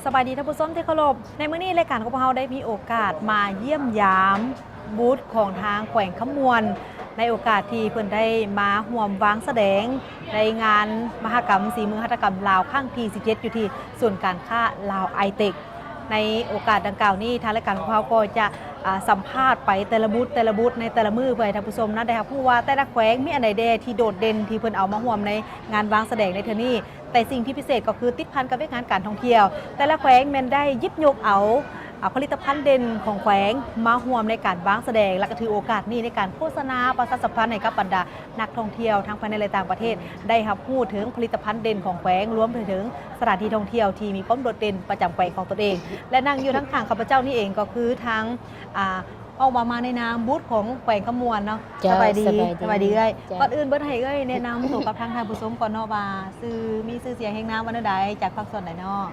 ສະບາຍດີທ່ານຜູ້ຊົມທີ່ເຄົາລົບ, ໃນມື້ນີ້ລາຍການຂອງພວກເຮົາໄດ້ມີໂອກາດມາຢ້ຽມຢາມບູດຂອງທາງແຂວງຄຳມ່ວນ ໃນໂອກາດທີ່ເພິ່ນໄດ້ມາຮ່ວມວາງສະແດງໃນງານມະຫະກຳສີມືຫັດຖະກຳລາວຄັ້ງທີສິບເຈັດ ຢູ່ທີ່ສູນການຄ້າລາວໄອເຕັກ. ໃນໂອກາດດັ່ງກ່າວນີ້ ທາງລາຍການຂອງເຮົາກໍຈະ ອາ ສຳພາດໄປແຕ່ລະບູດ ແຕ່ລະບູດໃນແຕ່ລະມື້ ເພື່ອໃຫ້ທ່ານຜູ້ຊົມນັ້ນໄດ້ຮັບຮູ້ວ່າແຕ່ລະແຂວງມີອັນໃດແດ່ທີ່ໂດດເດັ່ນ ທີ່ເພິ່ນເອົາມາຮ່ວມໃນງານວາງສະແດງໃນເທື່ອນີ້. ແຕ່ສິ່ງທີ່ພິເສດກໍຄືຕິດພັນກັບວຽກງານການທ່ອງທ່ຽວ. ແຕ່ລະແຂວງແມ່ນໄດ້ຢິບຍົກເອົາ ອາ ຜະລິດຕະພັນເດັ່ນຂອງແຂວງມາຮ່ວມໃນການວາງສະແດງ ແລະ ກໍຖືໂອກາດນີ້ໃນການໂຄສະນາປະຊາສຳພັນໃຫ້ກັບບັນດານັກທ່ອງທ່ຽວທັງພາຍໃນ ແລະ ຕ່າງປະເທດ ໄດ້ຮັບຮູ້ເຖິງຜະລິດຕະພັນເດັ່ນຂອງແຂວງ ລວມໄປເຖິງສະຖານທີ່ທ່ອງທ່ຽວທີ່ມີຄວາມໂດດເດັ່ນປະຈຳແຂວງຂອງຕົນເອງ. ແລະ ນັ່ງຢູ່ທາງຂ້າງຂ້າພະເຈົ້ານີ້ເອງກໍຄືທາງ ອາ ອອກມາ ມາໃນນາມບູດຂອງແຂວງຄຳມ່ວນເນາະ. ເຈົ້າ ສະບາຍດີ ສະບາຍດີ ສະບາຍດີເອື້ອຍ. ເຈົ້າ ກ່ອນອື່ນເບິດໃຫ້ເອື້ອຍແນະນຳໂຕກັບທາງທ່ານຜູ້ຊົມກ່ອນເນາະ ວ່າຊື່ ມີຊື່ສຽງຮຽງນາມວ່າແນວໃດ ຈາກພາກສ່ວນໃດເນາະ?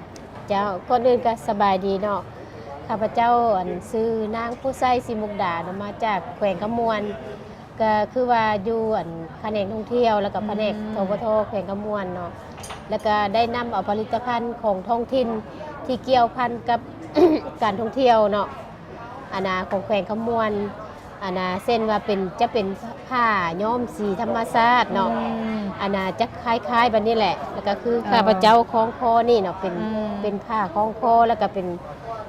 ເຈົ້າ ກ່ອນອື່ນກໍສະບາຍດີເນາະ. ຂ້າພະເຈົ້າ ອັນ ຊື່ນາງຜູ້ໄຊ ສີມຸກດາເນາະ ມາຈາກແຂວງຄຳມ່ວນ ກໍຄືວ່າຢູ່ ອັນ ຂະແໜງທ່ອງທ່ຽວ ແລ້ວກໍພະແນກ ອືມ ທປທ ແຂວງຄຳມ່ວນເນາະ ແລ້ວກໍໄດ້ນຳເອົາຜະລິດຕະພັນຂອງທ້ອງຖິ່ນທີ່ກ່ຽວພັນກັບ ການທ່ອງທ່ຽວເນາະ ອັນນ່າ ຂອງແຂວງຄຳມ່ວນ ອັນນ່າ ເຊັ່ນວ່າເປັນ ຈະເປັນຜ້າຍ້ອມສີທຳມະຊາດເນາະ ອືມ ອັນນ່າ ຈະຄ້າຍໆແບບນີ້ແຫຼະ. ແລ້ວກໍຄື ເອີ ຂ້າພະເຈົ້າຄ່ອງຄໍນີ້ເນາະ ເປັນ ອືມ ເປັນຜ້າຄ່ອງຄໍ ແລ້ວກໍເປັນ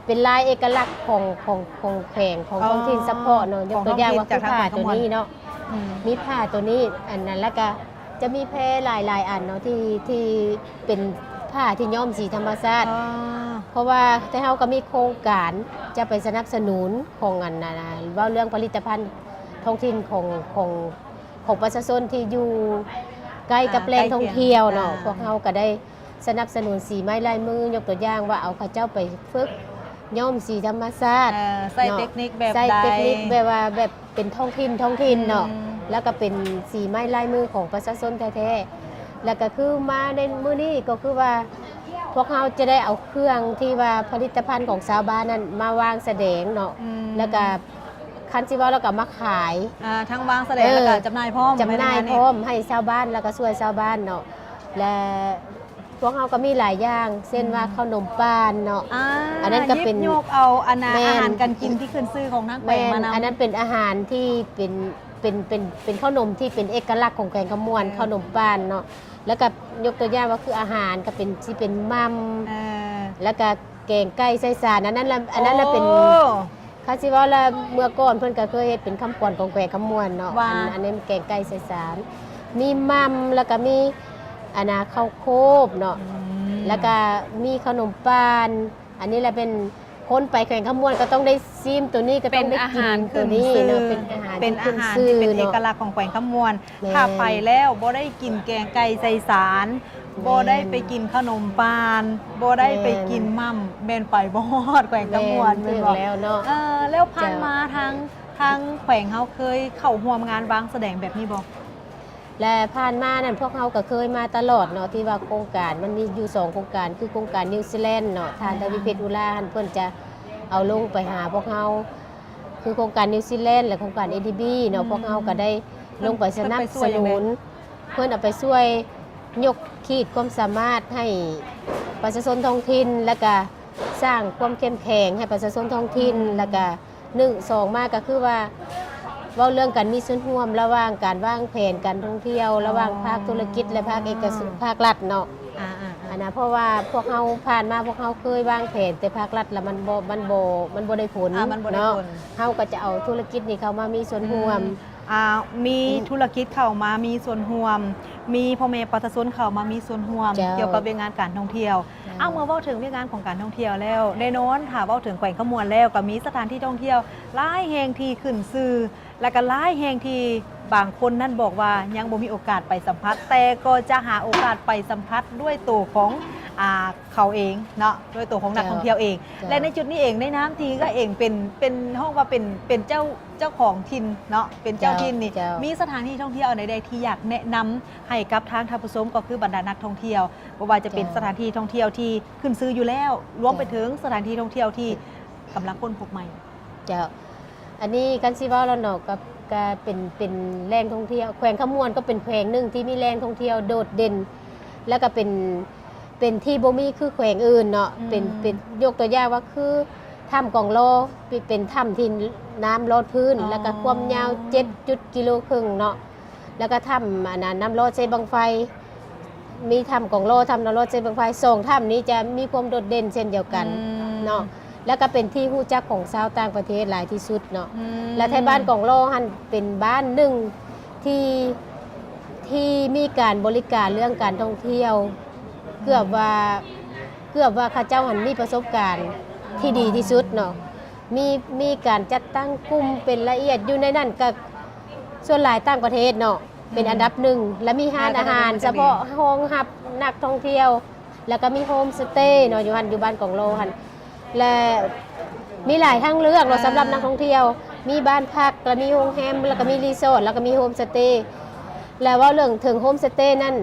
ເປັນລາຍເອກະລັກຂອງ ຂອງ ຂອງແຂວງ ຂອງ ອໍ ທ້ອງຖິ່ນສະເພາະເນາະ. ຍົກຕົວຢ່າງວ່າ ຄືຜ້າໂຕນີ້ເນາະ ອືມ ມີຜ້າໂຕນີ້ ອັນນັ້ນ ແລ້ວກໍ ຈະມີແພຫຼາຍໆອັນເນາະ ທີ່ ທີ່ເປັນຜ້າທີ່ຍ້ອມສີທຳມະຊາດ ເພາະວ່າແຕ່ເຮົາກໍມີໂຄງການຈະໄປສະໜັບສະໜູນຂອງອັນນັ້ນ ເວົ້າເລື່ອງຜະລິດຕະພັນທ້ອງຖິ່ນຂອງ ຂອງ ຂອງປະຊາຊົນທີ່ຢູ່ໃກ້ກັບ ອ່າ ແຫຼ່ງທ່ອງທ່ຽວເນາະ ໃກ້ຄຽງ ອ່າ ພວກເຮົາກໍໄດ້ສະໜັບສະໜູນສີໄມ້ລາຍມື ຍົກຕົວຢ່າງວ່າເອົາເຂົາເຈົ້າໄປຝຶກ ຍ້ອມສີທຳມະຊາດ ເອີ ໃຊ້ ເນາະ ເຕັກນິກແບບໃດ ໃຊ້ເຕັກນິກແບບວ່າແບບເປັນທ້ອງຖິ່ນ ທ້ອງຖິ່ນເນາະ ອືມ ແລ້ວກໍເປັນສີໄມ້ລາຍມືຂອງປະຊາຊົນແທ້ໆ. ແລ້ວກໍຄືມາໃນມື້ນີ້ກໍຄືວ່າ ພວກເຮົາຈະໄດ້ເອົາເຄື່ອງທີ່ວ່າຜະລິດຕະພັນຂອງຊາວບ້ານນັ້ນມາວາງສະແດງເນາະ ອືມ ແລ້ວກໍຄັນຊິເວົ້າແລ້ວກໍມາຂາຍ ອ່າ ທັງວາງສະແດງ ເອີ ແລ້ວກໍຈຳໜ່າຍພ້ອມ ຈຳໜ່າຍພ້ອມໃຫ້ຊາວບ້ານ ແລ້ວກໍຊ່ວຍຊາວບ້ານເນາະ ແລະ ພວກເຮົາກໍມີຫຼາຍຢ່າງ ເຊັ່ນວ່າ ອືມ ເຂົ້າໜົມປານເນາະ ອ່າ ອັນນັ້ນກໍເປັນ ຍິບຍົກເອົາອັນນ່າ ແມ່ນ ອາຫານການກິນທີ່ຂຶ້ນຊື່ຂອງທາງແຂວງ ແມ່ນ ມານຳ ອັນນັ້ນເປັນອາຫານທີ່ເປັນ ເປັນ ເປັນ ເປັນເຂົ້າໜົມທີ່ເປັນເອກະລັກຂອງແຂວງຄຳມ່ວນ ເອີ ເຂົ້າໜົມປານເນາະ ແລ້ວກໍຍົກຕົວຢ່າງວ່າຄືອາຫານກໍເປັນ ຊິເປັນໝ່ຳ ເອີ ແລ້ວກໍແກງໄກ່ໃສ່ສານ ອັນນັ້ນລະ ອັນນັ້ນລະເປັນ ໂອ້ ຄັນຊິເວົ້າລະ ເມື່ອກ່ອນເພິ່ນກໍເຄີຍເຮັດເປັນຄຳຂວັນຂອງແຂວງຄຳມ່ວນເນາະ ວ່າ ອັນ ອັນນີ້ແກງໄກ່ໃສ່ສານ ມີໝ່ຳ ແລ້ວກໍມີ ອັນນ່າ ເຂົ້າໂຄບເນາະ ອືມ ແລ້ວກໍມີເຂົ້າໜົມປານ ອັນນີ້ລະເປັນ ຄົນໄປແຂວງຄຳມ່ວນກໍຕ້ອງໄດ້ຊີມໂຕນີ້ ກໍຕ້ອງໄດ້ກິນໂຕນີ້ເນາະ ເປັນອາຫານຂຶ້ນຊື່ ເປັນອາຫານທີ່ເປັນເອກະລັກຂອງແຂວງຄຳມ່ວນ ແມ່ນ ຖ້າໄປແລ້ວບໍ່ໄດ້ກິນແກງໄກ່ໃສ່ສານ ບໍ່ໄດ້ໄປກິນເຂົ້າໜົມປານ ບໍ່ໄດ້ໄປກິນໝ່ຳ ແມ່ນໄປບໍ່ຮອດແຂວງຄຳມ່ວນ ແມ່ນບໍ່? ແມ່ນແລ້ວເນາະ ເອີ ແລ້ວຜ່ານມາທາງ ທາງແຂວງເຮົາເຄີຍເຂົ້າຮ່ວມງານວາງສະແດງແບບນີ້ບໍ່? ແລະ ຜ່ານມານັ້ນພວກເຮົາກໍເຄີຍມາຕະຫຼອດເນາະ ທີ່ວ່າໂຄງການ ມັນມີຢູ່ສອງໂຄງການ ຄືໂຄງການນິວຊີແລນເນາະ ທ່ານ ອືມ ທະວີເພັດ ອຸລາຫັ້ນ ເພິ່ນຈະເອົາລົງໄປຫາພວກເຮົາ ຄືໂຄງການນິວຊີແລນ ແລະ ໂຄງການ ເອດີບີ ເນາະ ອືມ ພວກເຮົາກໍໄດ້ລົງໄປສະໜັບສະໜູນ ເພິ່ນເອົາໄປຊ່ວຍຍົກຂີດຄວາມສາມາດໃຫ້ປະຊາຊົນທ້ອງຖິ່ນ ແລ້ວກະສ້າງຄວາມເຂັ້ມແຂງໃຫ້ປະຊາຊົນທ້ອງຖິ່ນ ອືມ ແລ້ວກະ ໜຶ່ງ ສອງ ມາກໍຄືວ່າ ເວົ້າເລື່ອງການມີສ່ວນຮ່ວມລະຫວ່າງການວາງແຜນການທ່ອງທ່ຽວ ອໍ ລະຫວ່າງພາກທຸລະກິດ ແລະ ພາກເອກະຊົນ ພາກລັດເນາະ ອ່າໆໆ ອັນນະ ເພາະວ່າພວກເຮົາຜ່ານມາ ພວກເຮົາເຄີຍວາງແຜນແຕ່ພາກລັດ ລະມັນບໍ່ ມັນບໍ່ ມັນບໍ່ໄດ້ຜົນ ອ່າ ມັນບໍ່ໄດ້ຜົນເນາະ ເຮົາກໍຈະເອົາທຸລະກິດນີ້ເຂົ້າມາມີສ່ວນຮ່ວມ ອືມ ອ່າ ມີ ອືມ ທຸລະກິດເຂົ້າມາມີສ່ວນຮ່ວມ ມີພໍ່ແມ່ປະຊາຊົນເຂົ້າມາມີສ່ວນຮ່ວມ ເຈົ້າ ກ່ຽວກັບວຽກງານການທ່ອງທ່ຽວ ເຈົ້າ ເອົາ ເມື່ອເວົ້າເຖິງວຽກງານຂອງການທ່ອງທ່ຽວແລ້ວ ແນ່ນອນ ຖ້າເວົ້າເຖິງແຂວງຄຳມ່ວນແລ້ວ ກໍມີສະຖານທີ່ທ່ອງທ່ຽວຫຼາຍແຫ່ງທີ່ຂຶ້ນຊື່ ແລະ ກໍຫຼາຍແຫ່ງທີ່ບາງຄົນນັ້ນບອກວ່າຍັງບໍ່ມີໂອກາດໄປສຳຜັດ ແຕ່ກໍຈະຫາໂອກາດໄປສຳຜັດດ້ວຍໂຕຂອງ ອ່າ ເຂົາເອງເນາະ ດ້ວຍໂຕຂອງນັກທ່ອງທ່ຽວເອງ ເຈົ້າ ແລະ ໃນຈຸດນີ້ເອງ ໃນນາມທີ່ເອື້ອຍເອງເປັນ ເປັນ ເຮົາວ່າເປັນ ເປັນເຈົ້າ ເຈົ້າຂອງຖິ່ນເນາະ ເປັນເຈົ້າ ເຈົ້າ ຖິ່ນນີ້ ເຈົ້າ ມີສະຖານທີ່ທ່ອງທ່ຽວອັນໃດແດ່ທີ່ຢາກແນະນຳ ໃຫ້ກັບທາງທ່ານຜູ້ຊົມ ກໍຄືບັນດານັກທ່ອງທ່ຽວ ບໍ່ວ່າຈະເປັນ ເຈົ້າ ສະຖານທີ່ທ່ອງທ່ຽວທີ່ຂຶ້ນຊື່ຢູ່ແລ້ວ ລວມໄປເຖິງ ເຈົ້າ ສະຖານທີ່ທ່ອງທ່ຽວທີ່ກຳລັງຄົ້ນພົບໃໝ່. ເຈົ້າ ອັນນີ້ຄັນຊິເວົ້າແລ້ວເນາະ ກໍ ກໍເປັນ ເປັນແຫຼ່ງທ່ອງທ່ຽວ ແຂວງຄຳມ່ວນກໍເປັນແຂວງໜຶ່ງທີ່ມີແຫຼ່ງທ່ອງທ່ຽວໂດດເດັ່ນ ແລ້ວກໍເປັນ ເປັນທີ່ບໍ່ມີຄືແຂວງອື່ນເນາະ ອືມ ເປັນ ເປັນ ຍົກຕົວຢ່າງວ່າຄືຖ້ຳກອງລໍ ເປັນ ເປັນຖ້ຳທີ່ນ້ຳລອດພື້ນ ອໍ ແລ້ວກໍຄວາມຍາວເຈັດຈຸດກິໂລເຄິ່ງເນາະ ແລ້ວກໍຖ້ຳ ອັນນັ້ນ ນ້ຳລອດເຊບັ້ງໄຟ ມີຖ້ຳກອງລໍ ຖ້ຳນ້ຳລອດເຊບັ້ງໄຟ ສອງຖ້ຳນີ້ຈະມີຄວາມໂດດເດັ່ນເຊັ່ນດຽວກັນ ອືມ ເນາະ ແລ້ວກໍເປັນທີ່ຮູ້ຈັກຂອງຊາວຕ່າງປະເທດຫຼາຍທີ່ສຸດເນາະ ອືມ ແລະ ໄທບ້ານກອງລໍຫັ້ນເປັນບ້ານໜຶ່ງທີ່ ທີ່ມີການບໍລິການເລື່ອງການທ່ອງທ່ຽວ ເກືອບວ່າ ເກືອບວ່າເຂົາເຈົ້າຫັ້ນມີປະສົບການທີ່ດີທີ່ສຸດເນາະ ມີ ມີການຈັດຕັ້ງກຸ່ມເປັນລະອຽດ ຢູ່ໃນນັ້ນກໍສ່ວນຫຼາຍຕ່າງປະເທດເນາະ ເປັນອັນດັບໜຶ່ງ ແລະ ມີຮ້ານອາຫານສະເພາະຮອງຮັບນັກທ່ອງທ່ຽວ ແລ້ວກໍມີໂຮມສະເຕເນາະ ຢູ່ຫັ້ນ ຢູ່ບ້ານກອງລໍຫັ້ນ ແລະ ມີຫຼາຍທາງເລືອກເນາະ ອ່າ ສຳລັບນັກທ່ອງທ່ຽວ ມີບ້ານພັກ ແລ້ວມີໂຮງແຮມ ແລ້ວກໍມີຣີສອດ ແລ້ວກໍມີໂຮມສະເຕ ແລ້ວເວົ້າເລື່ອງເຖິງໂຮມສະເຕນັ້ນ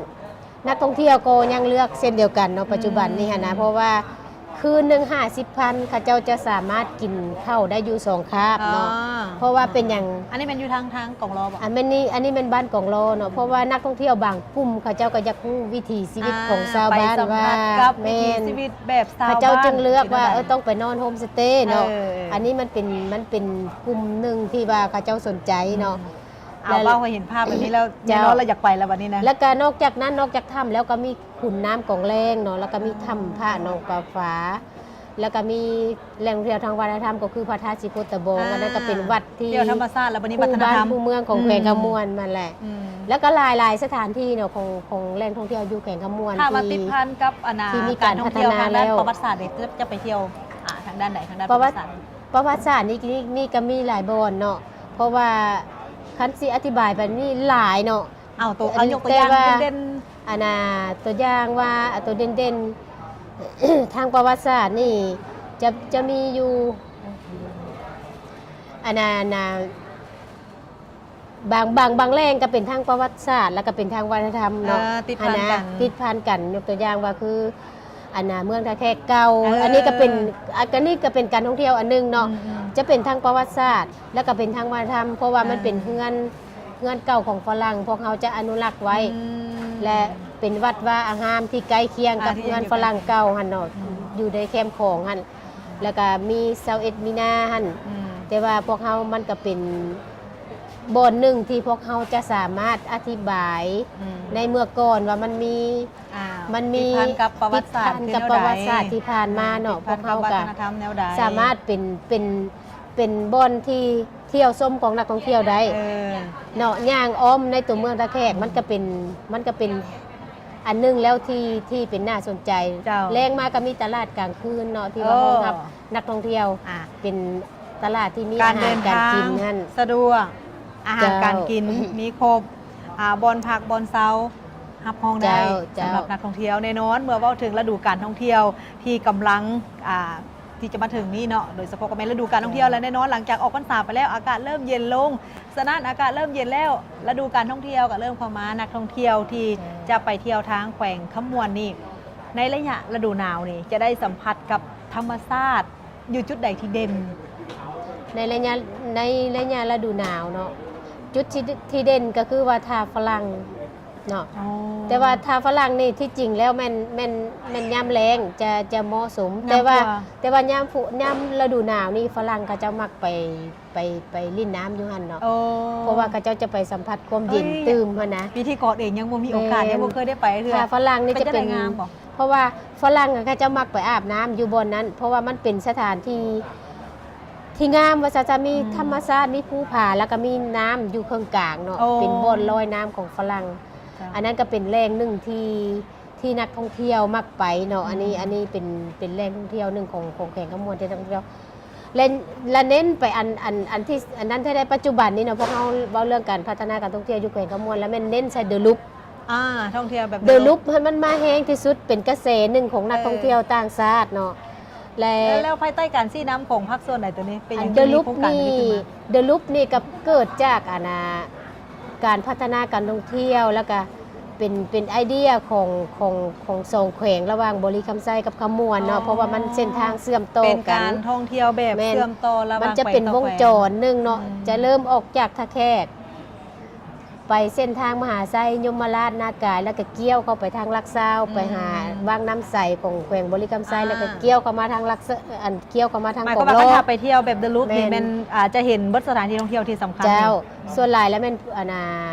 ນັກທ່ອງທ່ຽວກໍຍັງເລືອກເຊັ່ນດຽວກັນເນາະ ອືມ ປັດຈຸບັນນີ້ຫັ້ນນະ ເພາະວ່າຄືນໜຶ່ງຫ້າສິບພັນ ເຂົາເຈົ້າຈະສາມາດກິນເຂົ້າໄດ້ຢູ່ສອງຄາບເນາະ ອໍ ເພາະວ່າເປັນຫຍັງ ອັນນີ້ແມ່ນຢູ່ທາງ ທາງກອງລໍບໍ່? ອັນແມ່ນນີ້ ອັນນີ້ແມ່ນບ້ານກອງລໍເນາະ ເພາະວ່ານັກທ່ອງທ່ຽວບາງກຸ່ມ ເຂົາເຈົ້າກໍຢາກຮູ້ວິຖີຊີວິດ ອ່າ ຂອງຊາວບ້ານວ່າ ໄປສຳຜັດກັບ ແມ່ນ ວິຖີຊີວິດແບບຊາວບ້ານ ເຂົາເຈົ້າຈຶ່ງເລືອກວ່າ ເອີ ຕ້ອງໄປນອນໂຮມສະເຕເນາະ ເອີ ອັນນີ້ມັນເປັນ ມັນເປັນກຸ່ມໜຶ່ງທີ່ວ່າເຂົາເຈົ້າສົນໃຈເນາະ ອືມ ເອົາ ແລ້ວ ເວົ້າໃຫ້ເຫັນພາບແບບນີ້ແລ້ວ ເຈົ້າ ແນ່ນອນແລ້ວຢາກໄປແລ້ວບັດນີ້ນະ ແລ້ວກໍນອກຈາກນັ້ນ ນອກຈາກຖ້ຳແລ້ວກໍມີຂຸນນ້ຳກອງແລງເນາະ ແລ້ວກໍມີຖ້ຳພະໜອງປາຟ້າ ແລ້ວກໍມີແຫຼ່ງທ່ອງທ່ຽວທາງວັດທະນະທຳ ກໍຄືພະທາດສີໂຄດຕະບອງ ອ່າ ອັນນັ້ນກໍເປັນວັດທີ່ ທ່ຽວທຳມະຊາດ ແລ້ວບັດນີ້ວັດທະນະທຳ ຄູ່ບ້ານຜູ້ເມືອງຂອງ ອືມ ແຂວງຄຳມ່ວນນັ້ນແຫຼະ ອືມ ແລ້ວກໍຫຼາຍໆສະຖານທີ່ເນາະ ຂອງ ຂອງແຫຼ່ງທ່ອງທ່ຽວຢູ່ແຂວງຄຳມ່ວນ ຖ້າວ່າ ທີ່ ຕິດພັນກັບ ອັນນ່າ ທີ່ມີການພັດທະນາແລ້ວ ການທ່ອງທ່ຽວທາງດ້ານປະຫວັດສາດນີ້ ຈະ ຈະໄປທ່ຽວ ອ່າ ທາງດ້ານໃດ? ທາງດ້ານປະຫວັດ ປະຫວັດສາດ ປະຫວັດສາດນີ້ ນີ້ ນີ້ກໍມີຫຼາຍບ່ອນເນາະ ເພາະວ່າຄັນຊິອະທິບາຍໄປນີ້ຫຼາຍເນາະ ເອົາໂຕ ເອົາຍົກຕົວຢ່າງເດັ່ນໆ ອັນນ່າ ຕົວຢ່າງວ່າ ຕົວເດັ່ນໆ ທາງປະຫວັດສາດນີ້ ຈະ ຈະມີຢູ່ ອັນນ່າ ອັນນ່າ ບາງ ບາງ ບາງແຫຼ່ງກໍເປັນທາງປະຫວັດສາດ ແລ້ວກໍເປັນທາງວັດທະນະທຳເນາະ ເອີ ຕິດພັນກັນ ອັນນ່າ ຕິດພັນກັນ ຍົກຕົວຢ່າງວ່າຄື ອັນນ່າ ເມືອງທ່າແຂກເກົ່າ ເອີ ອັນນີ້ກໍເປັນ ອັນ ອັນນີ້ກໍເປັນການທ່ອງທ່ຽວອັນໜຶ່ງເນາະ ອືມໆ ຈະເປັນທາງປະຫວັດສາດ ແລ້ວກໍເປັນທາງວັດທະນະທຳ ເພາະວ່າມັນເປັນ ອ່າ ເຮືອນ ເຮືອນເກົ່າຂອງຝຣັ່ງ ພວກເຮົາຈະອະນຸລັກໄວ້ ອືມ ແລະ ເປັນວັດວາອາຮາມທີ່ໃກ້ຄຽງກັບ ອ່າ ເຮືອນຝຣັ່ງເກົ່າຫັ້ນເນາະ ອືມ ຢູ່ໃນແຄມຂອງຫັ້ນ ແລ້ວກໍມີຊາວເອັດມີນາຫັ້ນ ອືມ ແຕ່ວ່າພວກເຮົາມັນກໍເປັນບ່ອນໜຶ່ງທີ່ພວກເຮົາຈະສາມາດອະທິບາຍ ອືມ ໃນເມື່ອກ່ອນວ່າມັນມີ ອ່າ ມັນມີ ຕິດພັນກັບປະຫວັດສາດ ຕິດພັນກັບປະຫວັດສາດທີ່ຜ່ານມາເນາະ ອືມ ພວກເຮົາກໍ ຕິດພັນກັບວັດທະນະທຳແນວໃດ ສາມາດເປັນ ເປັນ ເປັນບ່ອນທີ່ ທ່ຽວຊົມຂອງນັກທ່ອງທ່ຽວໄດ້ ເອີ ເນາະ ຍ່າງອ້ອມໃນຕົວເມືອງທ່າແຂກ ມັນກໍເປັນ ມັນກໍເປັນອັນໜຶ່ງແລ້ວທີ່ ທີ່ເປັນໜ້າສົນໃຈ ເຈົ້າ ແລງມາກໍມີຕະຫຼາດກາງຄືນເນາະ ທີ່ວ່າ ໂອ້ ຮອງຮັບນັກທ່ອງທ່ຽວ ອ່າ ເປັນຕະຫຼາດທີ່ມີອາຫານການກິນຫັ້ນ ສະດວກ ອາຫານການກິນ ເຈົ້າ ມີຄົບ ອ່າ ບ່ອນພັກບ່ອນເຊົາ ຮັບຮອງໄດ້ ເຈົ້າ ເຈົ້າ ສຳລັບນັກທ່ອງທ່ຽວ ແນ່ນອນ ເມື່ອເວົ້າເຖິງລະດູການທ່ອງທ່ຽວທີ່ກຳລັງ ອ່າ ທີ່ຈະມາເຖິງນີ້ເນາະ ໂດຍສະເພາະກໍແມ່ນລະດູການທ່ອງທ່ຽວ ແລະ ແນ່ນອນຫຼັງຈາກອອກພັນສາໄປແລ້ວ ອາກາດເລີ່ມເຢັນລົງ ສະນັ້ນອາກາດເລີ່ມເຢັນແລ້ວ ລະດູການທ່ອງທ່ຽວກໍເລີ່ມເຂົ້າມາ ນັກທ່ອງທ່ຽວທີ່ຈະໄປທ່ຽວທາງແຂວງຄຳມ່ວນນີ້ ໃນໄລຍະລະດູໜາວນີ້ຈະໄດ້ສຳຜັດກັບທຳມະຊາດຢູ່ຈຸດໃດທີ່ເດັ່ນ? ໃນໄລຍະ ໃນໄລຍະລະດູໜາວເນາະ ຈຸດທີ່ ທີ່ເດັ່ນກໍຄືວ່າທ່າຝຣັ່ງ ເນາະ ອໍ ແຕ່ວ່າຖ້າຝຣັ່ງນີ້ ທີ່ຈິງແລ້ວແມ່ນ ແມ່ນ ແມ່ນຍາມແລ້ງຈະ ຈະເໝາະສົມ ແຕ່ວ່າ ແຕ່ວ່າຍາມ ຍາມລະດູໜາວນີ້ ຝຣັ່ງເຂົາເຈົ້າມັກໄປ ໄປ ໄປຫຼິ້ນນ້ຳຢູ່ຫັ້ນເນາະ ໂອ້ ເພາະວ່າເຂົາເຈົ້າຈະໄປສຳຜັດຄວາມເຢັນຕື່ມຫັ້ນນະ ພິທີກອນເອງຍັງບໍ່ມີໂອກາດ ແມ່ນ ຍັງບໍ່ເຄີຍໄດ້ໄປເທື່ອ ຖ້າຝຣັ່ງນີ້ຈະເປັນ ເປັນຈັ່ງໃດ ງາມບໍ່? ເພາະວ່າຝຣັ່ງເຂົາເຈົ້າມັກໄປອາບນ້ຳຢູ່ບ່ອນນັ້ນ ເພາະວ່າມັນເປັນສະຖານທີ່ ທີ່ງາມວ່າຊັ້ນຊະ ມີ ອືມ ທຳມະຊາດ ມີພູຜາ ແລ້ວກໍມີນ້ຳຢູ່ເຄິ່ງກາງເນາະ ໂອ້ ເປັນບ່ອນລອຍນ້ຳຂອງຝຣັ່ງ ເຈົ້າ ອັນນັ້ນກໍເປັນແຫຼ່ງໜຶ່ງທີ່ ທີ່ນັກທ່ອງທ່ຽວມັກໄປເນາະ ອືມ ອັນນີ້ ອັນນີ້ເປັນ ເປັນແຫຼ່ງທ່ອງທ່ຽວໜຶ່ງຂອງ ຂອງແຂວງຄຳມ່ວນທີ່ນັກທ່ອງທ່ຽວ ແລະ ແລະ ເນັ້ນໄປອັນ ອັນ ອັນທີ່ ອັນນັ້ນແທ້ໃດ ປັດຈຸບັນນີ້ເນາະ ພວກເຮົາເວົ້າເລື່ອງການພັດທະນາການທ່ອງທ່ຽວຢູ່ແຂວງຄຳມ່ວນ ແລ້ວແມ່ນເນັ້ນໃສ່ The Loop ອ່າ ທ່ອງທ່ຽວແບບ The Loop ຫັ້ນມັນມາແຮງທີ່ສຸດ ເປັນກະແສໜຶ່ງຂອງນັກ ເອີ ທ່ອງທ່ຽວຕ່າງຊາດເນາະ ແລະ ແລ້ວ ແລ້ວພາຍໃຕ້ການຊີ້ນຳຂອງພາກສ່ວນໃດຕົວນີ້ ເປັນຫຍັງ The Loop ມີໂຄງການ ນີ້ ຕົວນີ້ຂຶ້ນມາ The Loop ນີ້ກໍເກີດຈາກ ອັນນ່າ ການພັດທະນາການທ່ອງທ່ຽວ ແລ້ວກໍເປັນ ເປັນໄອເດຍຂອງ ຂອງ ຂອງສອງແຂວງ ລະຫວ່າງບໍລິຄຳໄຊກັບຄຳມ່ວນເນາະ ອໍ ເພາະວ່າມັນເສັ້ນທາງເຊື່ອມຕໍ່ກັນ ເປັນການທ່ອງທ່ຽວແບບ ແມ່ນ ເຊື່ອມຕໍ່ລະຫວ່າງ ມັນຈະເປັນວົງຈອນໜຶ່ງເນາະ ອືມ ຈະເລີ່ມອອກຈາກທ່າແຂກ ໄປເສັ້ນທາງມະຫາໄຊ, ຍົມມະລາດ, ນາກາຍ ແລ້ວກໍກ່ຽວເຂົ້າໄປທາງຫຼັກຊາວ ອືມ ໄປຫາວັງນ້ຳໃສຂອງແຂວງບໍລິຄຳໄຊ ອ່າ ແລ້ວກໍກ່ຽວເຂົ້າມາທາງຫຼັກ ອັນ ກ່ຽວເຂົ້າມາທາງ ໝາຍຄວາມວ່າ ກອງຫຼໍ່ ຄັນຖ້າໄປທ່ຽວແບບເດີລຸກນີ້ ແມ່ນ ແມ່ນ ອ່າ ຈະເຫັນເບິດສະຖານທີ່ທ່ອງທ່ຽວທີ່ສຳຄັນ ເຈົ້າ ນີ້ ສ່ວນຫຼາຍແລ້ວແມ່ນ ອັນ ອ່າ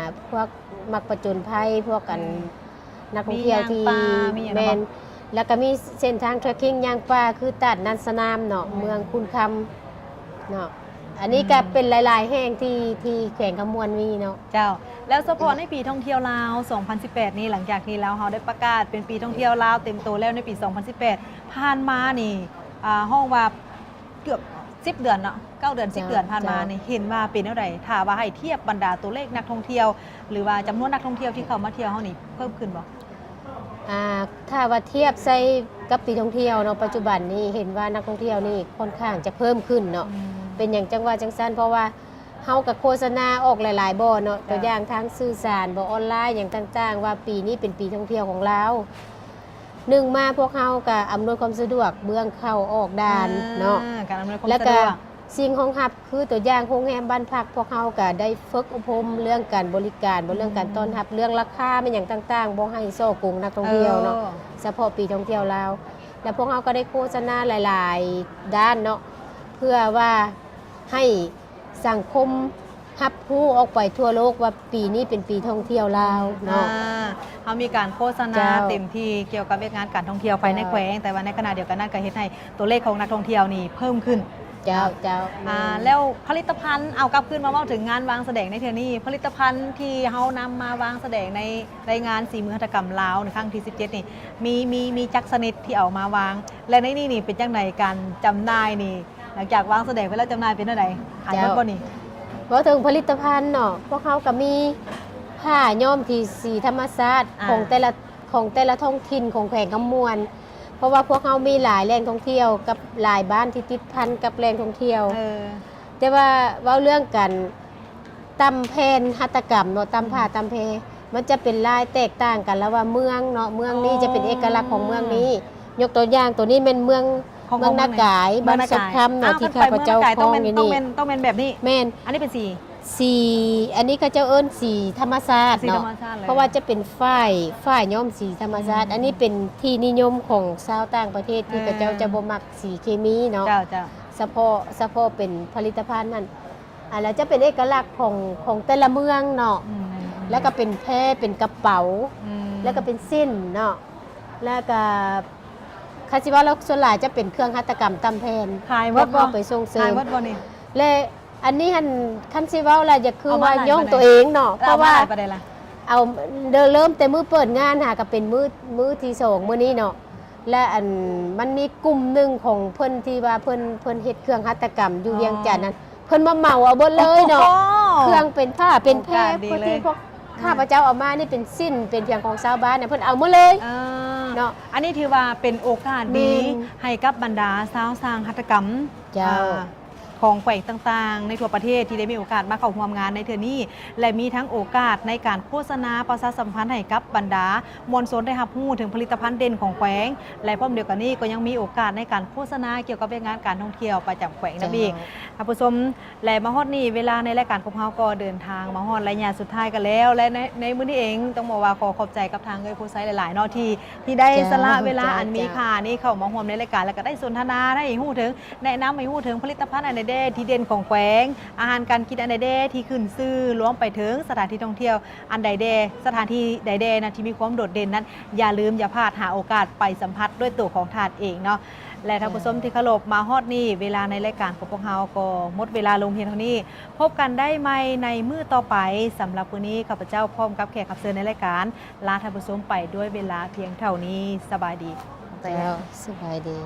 ພວກ ນັກຜະຈົນໄພ ພວກ ອັນ ອືມ ນັກທ່ອງທ່ຽວທີ່ ມີຍ່າງປ່າ ມີຫຍັງ ແມ່ນ ແລ້ວກໍມີເສັ້ນທາງເທຣັກກິ້ງຍ່າງປ່າ ຄືຕາດນານສະໜາມເນາະ ແມ່ນ ເມືອງຄູນຄຳເນາະ ອັນນີ້ກໍ ອືມ ເປັນຫຼາຍໆແຫ່ງທີ່ ທີ່ແຂວງຄຳມ່ວນມີເນາະ ເຈົ້າ. ແລ້ວສະເພາະໃນປີທ່ອງທ່ຽວລາວ ສອງພັນສິບແປດນີ້ ຫຼັງຈາກທີ່ລາວເຮົາໄດ້ປະກາດເປັນປີທ່ອງທ່ຽວລາວເຕັມໂຕແລ້ວໃນປີສອງພັນສິບແປດ ຜ່ານມານີ້ ອ່າ ຮ້ອງວ່າ ເກືອບສິບເດືອນເນາະ ເກົ້າເດືອນ ສິບເດືອນ ເຈົ້າ ຜ່ານມານີ້ ເຈົ້າ ເຫັນວ່າເປັນແນວໃດ? ຖ້າວ່າໃຫ້ທຽບບັນດາຕົວເລກນັກທ່ອງທ່ຽວ ຫຼືວ່າຈຳນວນນັກທ່ອງທ່ຽວທີ່ເຂົ້າມາທ່ຽວເຮົານີ້ ເພີ່ມຂຶ້ນບໍ່? ອ່າ ຖ້າວ່າທຽບໃສ່ກັບປີທ່ອງທ່ຽວເນາະ ປັດຈຸບັນນີ້ເຫັນວ່ານັກທ່ອງທ່ຽວນີ້ຄ່ອນຂ້າງຈະເພີ່ມຂຶ້ນເນາະ ອືມ ເປັນຫຍັງຈັ່ງວ່າຈັ່ງຊັ້ນ? ເພາະວ່າເຮົາກໍໂຄສະນາອອກຫຼາຍໆບ່ອນເນາະ ເຈົ້າ ຕົວຢ່າງທາງສື່ສານບໍ ອອນລາຍຫຍັງຕ່າງໆ ວ່າປີນີ້ເປັນປີທ່ອງທ່ຽວຂອງລາວ. ໜຶ່ງມາພວກເຮົາກະອຳນວຍຄວາມສະດວກເບື້ອງເຂົ້າອອກດ່ານເນາະ ອ່າ ການອຳນວຍຄວາມ ແລ້ວກະ ສະດວກ ສິ່ງຮອງຮັບ ຄືຕົວຢ່າງໂຮງແຮມບ້ານພັກ ພວກເຮົາກະໄດ້ຝຶກອົບຮົມເລື່ອງການບໍລິການ ອືມ ເລື່ອງການຕ້ອນຮັບ ເລື່ອງລາຄາແມ່ນຫຍັງຕ່າງໆ ບໍ່ໃຫ້ສໍ້ໂກງນັກທ່ອງທ່ຽວເນາະ ເອີ ສະເພາະປີທ່ອງທ່ຽວລາວ ແລະ ພວກເຮົາກໍໄດ້ໂຄສະນາຫຼາຍໆດ້ານເນາະ ເພື່ອວ່າໃຫ້ ສັງຄົມຮັບຮູ້ອອກໄປທົ່ວໂລກວ່າປີນີ້ເປັນປີທ່ອງທ່ຽວລາວເນາະ ອ່າ ເຮົາມີການໂຄສະນາ ເຈົ້າ ເຕັມທີ່ກ່ຽວກັບວຽກງານການທ່ອງທ່ຽວພາຍໃນ ເຈົ້າ ແຂວງ ແຕ່ວ່າໃນຂະນະດຽວກັນນັ້ນກໍເຮັດໃຫ້ຕົວເລກຂອງນັກທ່ອງທ່ຽວນີ້ເພີ່ມຂຶ້ນ ເຈົ້າ ເຈົ້າ ອ່າ ແມ່ນ ແລ້ວຜະລິດຕະພັນ ເອົາກັບຄືນມາເວົ້າເຖິງງານວາງສະແດງໃນເທື່ອນີ້ ຜະລິດຕະພັນທີ່ເຮົານຳມາວາງສະແດງໃນ ໃນງານສີມືຫັດຖະກຳລາວໃນຄັ້ງທີສິບເຈັດນີ້ ມີ ມີ ມີຈັກຊະນິດທີ່ເອົາມາວາງ ແລະ ໃນນີ້ນີ້ເປັນຈັ່ງໃດ ການຈຳໜ່າຍນີ້ ຫຼັງຈາກວາງສະແດງໄປແລ້ວ ຈຳໜ່າຍເປັນແນວໃດ? ຂາຍໝົດບໍ່ນີ້? ເຈົ້າ ເວົ້າເຖິງຜະລິດຕະພັນເນາະ ພວກເຮົາກໍມີຜ້າຍ້ອມທີ່ສີທຳມະຊາດ ອ່າ ຂອງແຕ່ລະ ຂອງແຕ່ລະທ້ອງຖິ່ນຂອງແຂວງຄຳມ່ວນ ເພາະວ່າພວກເຮົາມີຫຼາຍແຫຼ່ງທ່ອງທ່ຽວກັບຫຼາຍບ້ານທີ່ຕິດພັນກັບແຫຼ່ງທ່ອງທ່ຽວ ເອີ ແຕ່ວ່າເວົ້າເລື່ອງການ ຕຳແຜ່ນຫັດຖະກຳເນາະ ຕຳຜ້າ ອືມ ຕຳແພ ມັນຈະເປັນລາຍແຕກຕ່າງກັນລະຫວ່າງເມືອງເນາະ ເມືອງນີ້ ອໍ ຈະເປັນເອກະລັກຂອງເມືອງນີ້ ຍົກຕົວຢ່າງ ໂຕນີ້ແມ່ນເມືອງ ຂອງ ເມືອງນາກາຍ ເມືອງນາກາຍ ບ້ານສົດຄຳເນາະ ອ່າ ທີ່ຂ້າພະເຈົ້າຄອງຢູ່ນີ້ ຕ້ອງແມ່ນ ຕ້ອງແມ່ນແບບນີ້ ແມ່ນ ອັນນີ້ເປັນສີ ສີ ອັນນີ້ເຂົາເຈົ້າເອີ້ນສີທຳມະຊາດເນາະ ສີທຳມະຊາດເລີຍ ເພາະວ່າຈະເປັນຝ້າຍ ຝ້າຍຍ້ອມສີທຳມະຊາດ ອືມ ອັນນີ້ເປັນທີ່ນິຍົມຂອງຊາວຕ່າງປະເທດ ທີ່ ເອີ ເຂົາເຈົ້າຈະບໍ່ມັກສີເຄມີເນາະ ເຈົ້າ ເຈົ້າ ສະເພາະ ສະເພາະເປັນຜະລິດຕະພັນຫັ້ນ ອັນນັ້ນຈະເປັນເອກະລັກຂອງ ຂອງແຕ່ລະເມືອງເນາະ ອືມ ແລ້ວກໍເປັນແພ ເປັນກະເປົາ ອືມ ແລ້ວກໍເປັນສິ້ນເນາະ ແລ້ວກໍ ຄັນຊິເວົ້າແລ້ວ ສ່ວນຫຼາຍຈະເປັນເຄື່ອງຫັດຖະກຳຕຳແຜ່ນ ຂາຍໝົດບໍ່? ພວກເຮົາໄປສົ່ງເສີມ ຂາຍໝົດບໍ່ນີ້? ແລະ ອັນນີ້ຫັ້ນ ຄັນຊິເວົ້າແລ້ວ ຢາກຄືວ່າຍ້ອງຕົວເອງເນາະ ເອົາມາຫຼາຍປານໃດລະ? ເພາະວ່າເອົາ ເລີ່ມແຕ່ມື້ເປີດງານຫາ ກໍເປັນມື້ ມື້ທີສອງມື້ນີ້ເນາະ ແລະ ອັນ ມັນມີກຸ່ມໜຶ່ງຂອງເພິ່ນທີ່ວ່າເພິ່ນ ເພິ່ນເຮັດເຄື່ອງຫັດຖະກຳຢູ່ວຽງຈັນນັ້ນ ເພິ່ນມາເໝົາເອົາເບິດເລີຍເນາະ ໂອ້ໂຫ ເຄື່ອງເປັນຜ້າເປັນແພ ໂອກາດດີເລີຍ ທີ່ພວກ ອືມ ຂ້າພະເຈົ້າເອົາມານີ້ເປັນສິ້ນ ເປັນຫຍັງຂອງຊາວບ້ານນະ ເພິ່ນເອົາໝົດເລີຍ ເອີ ເນາະ ອັນນີ້ຖືວ່າເປັນໂອກາດດີ ແມ່ນ ໃຫ້ກັບບັນດາຊາວຊ່າງຫັດຖະກຳ ເຈົ້າ ອ່າ ຂອງແຂວງຕ່າງໆໃນທົ່ວປະເທດທີ່ໄດ້ມີໂອກາດມາເຂົ້າຮ່ວມງານໃນເທື່ອນີ້ ແລະ ມີທັງໂອກາດໃນການໂຄສະນາປະຊາສຳພັນໃຫ້ກັບບັນດາມວນຊົນໄດ້ຮັບຮູ້ເຖິງຜະລິດຕະພັນເດັ່ນຂອງແຂວງ ແລະ ພ້ອມດຽວກັນນີ້ກໍຍັງມີໂອກາດໃນການໂຄສະນາກ່ຽວກັບວຽກງານການທ່ອງທ່ຽວປະຈຳແຂວງນຳອີກ ເຈົ້າ ທ່ານຜູ້ຊົມ ແລະ ມາຮອດນີ້ເວລາໃນລາຍການຂອງເຮົາກໍເດີນທາງມາຮອດໄລຍະສຸດທ້າຍກັນແລ້ວ ແລະ ໃນ ໃນມື້ນີ້ເອງຕ້ອງບອກວ່າຂໍຂອບໃຈກັບທາງເອື້ອຍໂພໄຊຫຼາຍໆເນາະ ທີ່ ທີ່ໄດ້ ເຈົ້າ ສະຫຼະເວລາ ເຈົ້າ ອັນມີ ເຈົ້າ ຄ່ານີ້ເຂົ້າມາຮ່ວມໃນລາຍການ ແລ້ວກໍໄດ້ສົນທະນາ ໄດ້ໃຫ້ຮູ້ເຖິງ ແນະນຳໃຫ້ຮູ້ເຖິງຜະລິດຕະພັນອັນໃດແດ່ທີ່ເດັ່ນຂອງແຂວງ ອາຫານການກິນອັນໃດແດ່ທີ່ຂຶ້ນຊື່ ລວມໄປເຖິງສະຖານທີ່ທ່ອງທ່ຽວອັນໃດແດ່ ສະຖານທີ່ໃດແດ່ນະທີ່ມີຄວາມໂດດເດັ່ນນັ້ນ ຢ່າລືມຢ່າພາດ ຫາໂອກາດໄປສຳຜັດດ້ວຍໂຕຂອງທ່ານເອງເນາະ ແລະ ທ່ານຜູ້ຊົມທີ່ເຄົາລົບ ມາຮອດນີ້ເວລາໃນລາຍການຂອງພວກເຮົາກໍໝົດເວລາລົງພຽງເທົ່ານີ້ ພົບກັນໄດ້ໃໝ່ໃນມື້ຕໍ່ໄປ ສຳລັບມື້ນີ້ ຂ້າພະເຈົ້າພ້ອມກັບແຂກຮັບເຊີນໃນລາຍການ ລາທ່ານຜູ້ຊົມໄປດ້ວຍເວລາພຽງເທົ່ານີ້ ສະບາຍດີ ເຈົ້າ ສະບາຍດີ.